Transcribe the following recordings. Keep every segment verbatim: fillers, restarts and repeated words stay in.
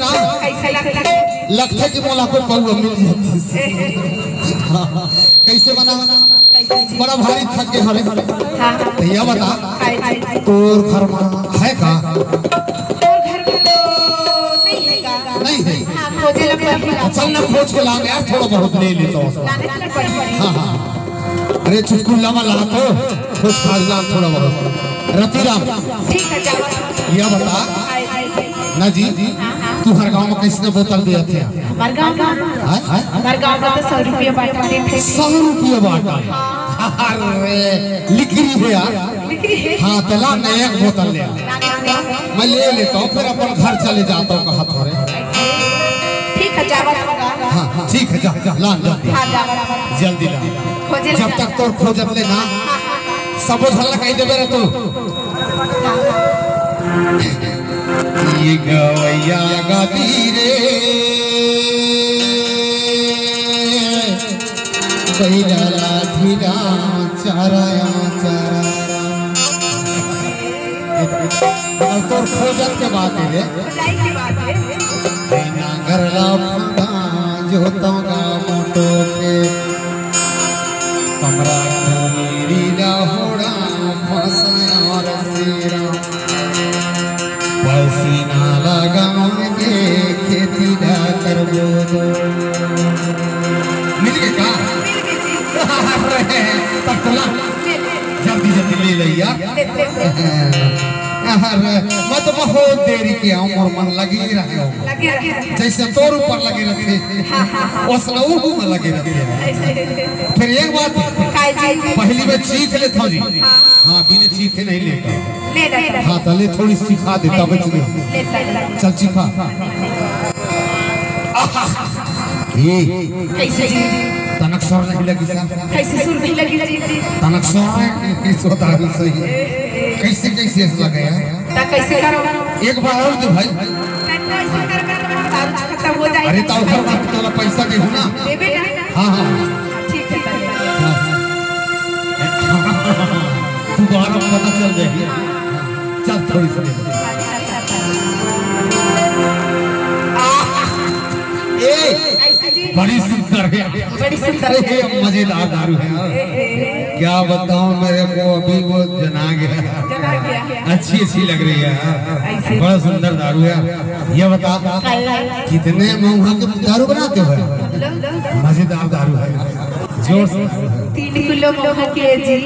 कइसे लगथे? लगथे कि मोला कोई पौवा मिल जातिस। कइसे बना? कइसे जी? बड़ा भारी थक गे हरे। हाँ, हाँ। त ये बता, हाँ जी। तोर घर म हे का? मोर घर म तो नइ हे का। नइ हे? हाँ, खोजे ला पड़ही। चल ना, खोज के लान यार, थोड़ा बहुत ले लेथों। लाने ला पड़ही। हाँ, हाँ। अरे चुटकुल्ला म ला तो, खोज खाज लान थोड़ा बहुत। रतिराम। ठीक हे, जावा। ये बता, हाँ जी। ना जी, हाँ, हाँ। तुँहर गाँव म कइसने बोतल देथे? हमर गाँव म, हाँ? हमर गाँव म तो सौ रुपया बाटल देथे। सौ रुपया बाटल? अरे, लिकरी हे यार। लिकरी हे? हाँ, त ला ना एक बोतल ले आ। मैं ले लेथों, फिर अपन घर चले जाथों, कहत हों रे। ठीक हे, जावा। हाँ, हाँ, ठीक हे, जा, जा, लान जल्दी। हाँ, जावा। जल्दी ला। खोजे जब ला। तक तोर खोजत ले ना, हाँ, हाँ, हाँ। सबो झन ला कहि देबे रे तू। हाँ, हाँ। ये गवैया गाती रे, बइला लाठी राम चारा चारा। तोर खोजत के बात हे रे। खोजाई के बात हे। ए नांगर ला फांदा जोतंव गा मोटो के, कमरा कुमेरी ला होड़ा फंसाया रे सेरा। पसीना लगाव के खेती ला करबो दो। मिल गे का? अरे, तब चला। जल्दी, जल्दी ले ले यार। ले, ले, ले। अरे, मैं तो बहुत देरी के आऊँ, मोर मन लगी रहे हो। लगे रहे। जइसे तोर ऊपर लगे रहिथे, हाँ, हाँ, हाँ। वइसने ओहू म लगे रहिथे। अइसे। फिर एक बात, काय जी? पहिली मैं चीख लेथों जी। हाँ। हाँ, बिना चीखे नहीं लेगा। ले, ले, ले। हाँ, त ले थोड़ी चीखा दे, तब ले, ले। ले, ले, ले। चल चीखा। आहा! ए, कइसे जी? तनक सुर नहीं लगिस? कइसे सुर नहीं लगिस जी? तनक सुर नहीं, कइसे दारू सही। कइसे, कइसे अइसे लगे हे? त कइसे करों? एक बार अउ दे भाई। त कइसे कर, कर, कर, दारू खतम हो जाही। अरे, त ओकर बाद तोला पइसा देहूँ ना। देबे ना। हाँ, हाँ। ठीक हे, त। हाँ। दोबारा पता चल जाही। चल, थोड़ी सी। ए, कइसे जी? बड़ी सुंदर हे। बड़ी सुंदर। ए, मजेदार दारू हे यार। ए, ए। क्या बताऊं, मेरे को अभी वो जना गया। जना गया। अच्छी, अच्छी लग रही हे यार। अइसे। बड़ा सुंदर दारू हे। ये बता, काय, काय? कितने मउहा के दारू बनाते हो? लो, लो, लो। मजेदार दारू हे। जोर से। तीन किलो मउहा के जी।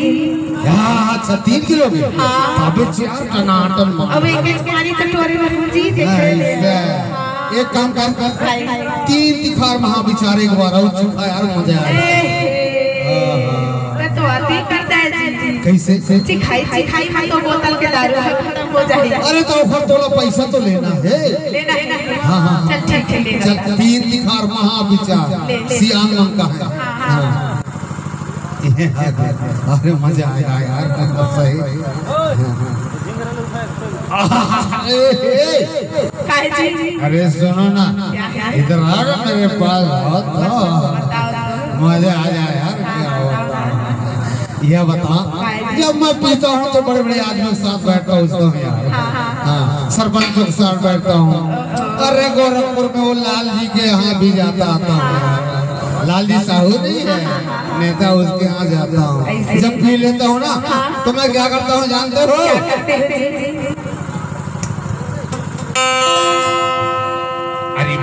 हाँ, अच्छा, तीन किलो के? हाँ। अबे चार टनाटन मार। अब एक, एक पानी कटोरे में जी देखे। अइसे। हाँ। एक काम कर, काय? तीन तिखार महा बिचार एक बार अउ चीखा यार, मजा आही। ए, आहा। मैं तो आते ही करता है जी, जी। कइसे? चीखाई, चीखाई में तो बोतल के दारू खतम हो जाही। अरे, त ओकर तोला पइसा तो लेना हे। लेना हे ना? हाँ, हाँ, हाँ। चल, ठीक हे, ले। चल, तीन तिखार महा बिचार, ले, ले। सियान मन कहे। हाँ, हाँ, हाँ। अरे, मजा आएगा यार, सही। अरे, ए, ए। काय जी? अरे, सुनो ना, क्या, क्या? इधर आ ना मेरे पास, बहुत बताओ, बताओ। मजा आ जाए यार, क्या होता है? यह बता, काय जी? जब मैं पीता हूँ तो बड़े-बड़े आदमियों के साथ बैठता हूँ, उसको भी यार। हाँ, हाँ, हाँ। हाँ, सरपंचों के साथ बैठता हूँ। अरे, गोरखपुर में वो लाल जी के यहाँ भी जाता आता हूँ। लाल जी साहू नहीं है, नेता, उसके यहाँ जाता हूँ। ऐसे। जब पी लेता हूँ ना, हाँ। तो मैं क्या करता हूँ जानते हो? क्या करते हो जी? अरे